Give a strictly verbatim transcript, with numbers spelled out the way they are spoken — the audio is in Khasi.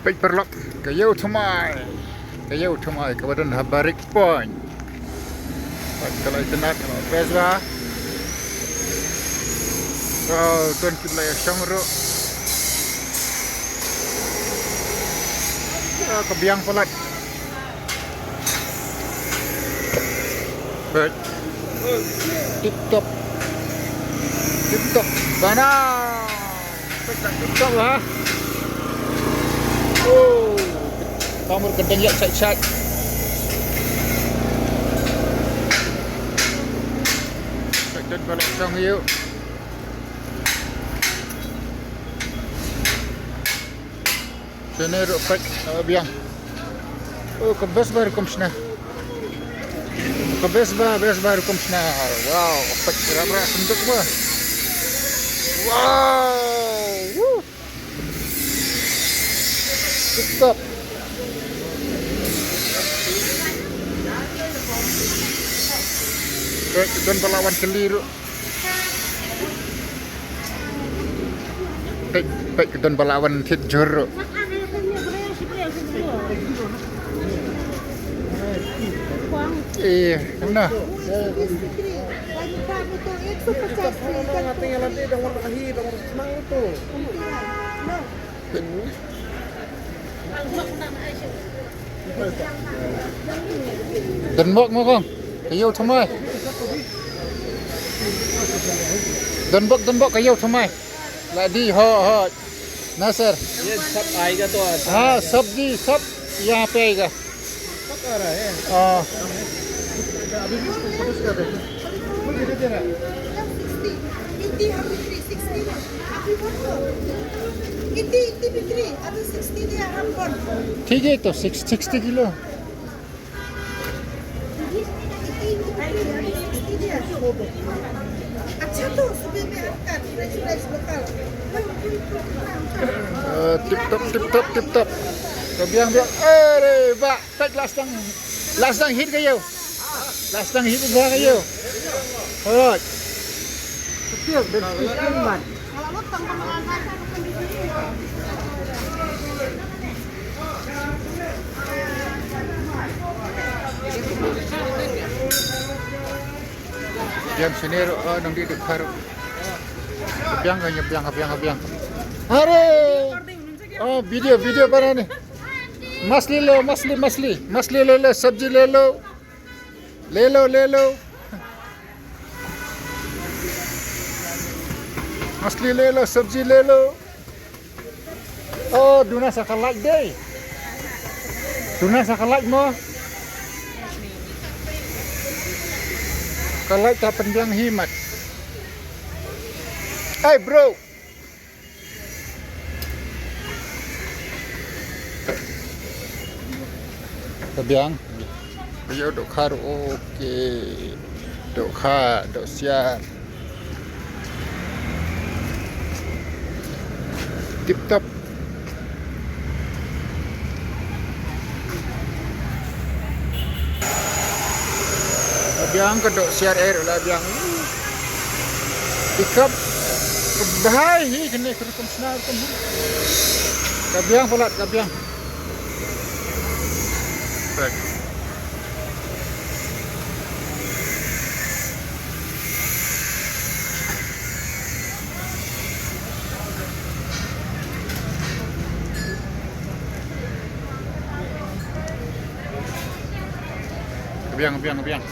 Peit paralok, ka ïew thymmai. Ka ïew thymmai kaba don ha Barik Point. Peit ka la itynnad, ka la best ba. Ka don kit la ïa shong ruh. Ka biang palat. Peit. Tip top. Tip top. Bana. Peit, tip top ha. Oh. Kamur kedeng ïa chat chat. Chat chat balok sang yuk. Sini ruh peit, eh, biang. Oh, ka best ba rukom shna. Ka best ba, best ba rukom shna. Wow, peit, bra bra senduk ba. Wow. Woo. Tip top. Peit, don ba la wan kylli ruh. Peit, peit, don ba la wan thied jhur ruh. Eh, kumno? Don bok mo kong. Ka ïew thymmai. Don bok, don bok, ka ïew thymmai. La dih, ho, ho. Nasir. ये सब आएगा तो आता है। हाँ, सब्जी सब यहाँ पे आएगा। पका रहा है। हाँ। अभी भी इसको परोस कर रहे हैं। फुल धीरे दे रहा है। Hindi, Hindi, Hindi, Hindi भी three, अभी sixty दिया हम कौन? ठीक है, तो सिक्स, सिक्सटी किलो। अच्छा, तो सुबह में आपका fresh, fresh local। Tip top, tip top, tip top. Ka biang, biang. Are ba, peit, la sdang. La sdang hit ka ïew. La sdang hit ba ka ïew. Alright. Biang sini ruh, oh, nang di dekat ruh. Biang ka, biang, biang, biang. Are. Oh, video, video para ni. मछली लो, मछली, मछली। मछली ले लो, सब्जी ले लो। ले लो, ले लो। मछली ले लो, सब्जी ले लो। Oh, duna sa ka light dei. Duna sa ka light mo. Ka light ta pynbiang hi mat. Hey, bro. Ka biang. Ka ïew dohkha ruh, okay. Dohkha, dohsiar. Tip top. La biang ka dohsiar, eh, la biang. Pickup. Ka bha hi kane ka rukom shna rukom hi. Ka biang palat, ka biang. Right. Ka biang, ka biang, ka biang.